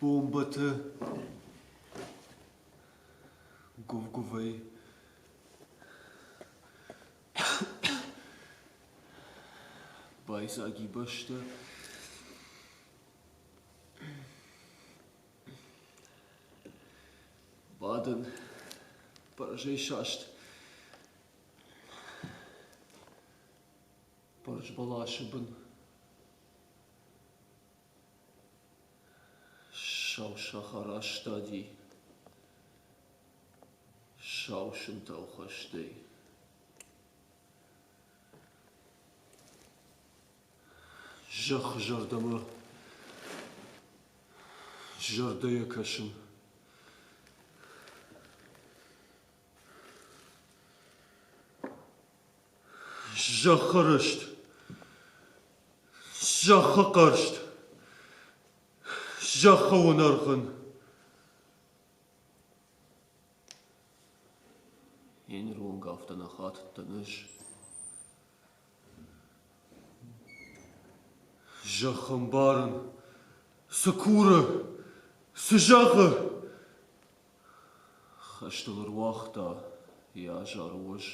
Бомбӕтӕ гуыв-гуывӕй байдзаг и бӕстӕ. Бадын бӕрзӕй саст бӕрзбӕласы бын. Сау сахар астади сау сынтау хӕстӕй. Зӕххы зӕрдӕмӕ зӕрдӕйӕ кӕсын. Зӕххы рыст, зӕххы хъӕрзт, зӕххы уынӕргъын. Йе афтӕ нӕ хатыдтӕн ӕз. Зӕхх ӕмбарын, цы куры, цы зӕгъы? Хӕстыл ӕруагъта йӕ азары уӕз.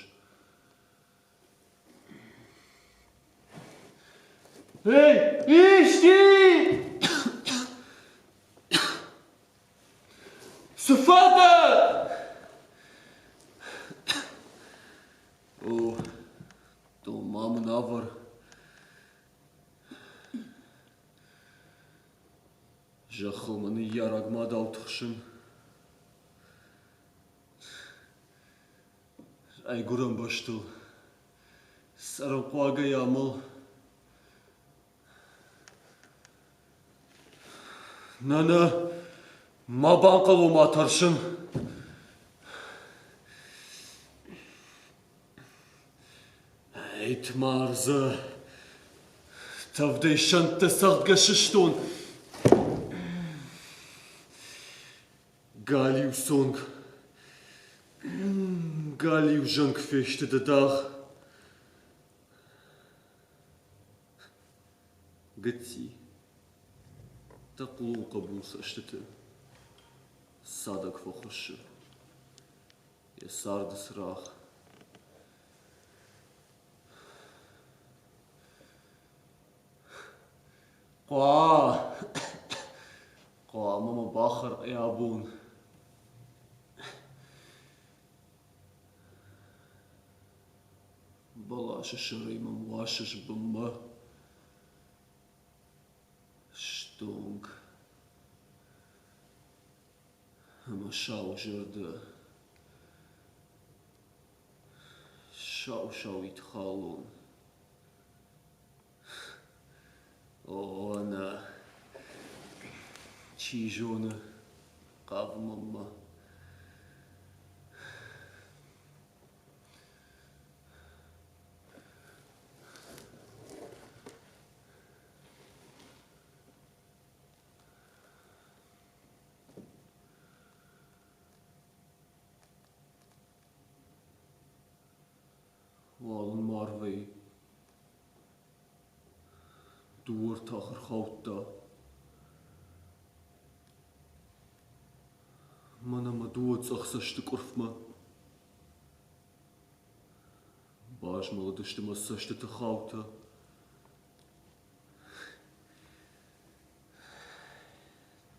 Эй, исчи! Цы фӕдӕ? О, дон ма мын авӕр. Зӕххыл мӕ ныййарӕг мадау тыхсын. Райгуырӕн бӕстыл цӕрынхъуагӕй амӕл. Нӕ, нӕ, ма банхъӕлон ма тӕрсын. Ӕйт-мардзӕ, тӕвдӕй сӕнттӕ цӕгъдгӕ сыстон. Галиу цонг, галиу зӕнг фесты дыдагъ. Гыцци, дӕ хъулон хъӕбул цӕстыты цадӕг фӕхуыссы йӕ царды цырагъ. Хъуа, хъуамӕ мӕ бахӕрай абон. Бӕласы сӕрӕй мӕм уасыс бынмӕ. Стонг ӕмӕ саузӕрдӕ. Сау-сауид халон. О, нӕ, чи зоны, хъавы мӕнмӕ. Уалынмӕ арвӕй дыууӕ ртахы рхаудта. Мӕнӕ мӕ дыууӕ цъӕх цӕсты къуырфмӕ. Базмӕлыдысты мӕ цӕстыты хаутӕ.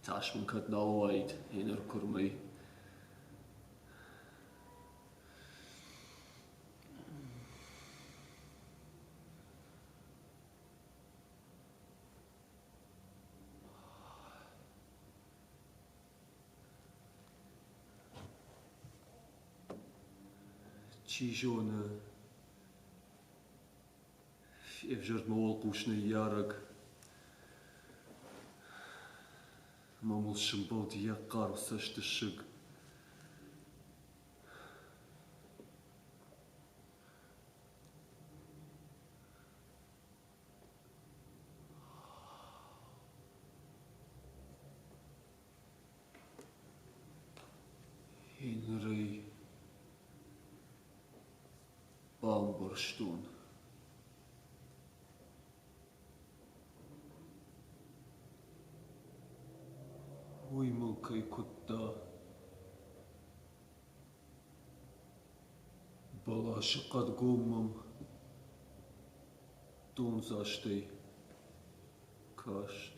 Тас мын кӕд нал уаид еныр куырмӕй. Чи зоны, февзӕрд мӕ уӕлхъус ныййарӕг ӕмӕ мыл сымбӕлд йӕ хъарм цӕстысыг. Еныр ӕй бамбӕрстон. Уый мыл кӕй куыдта. Бӕласы хъӕдгом мӕм дондзастӕй каст.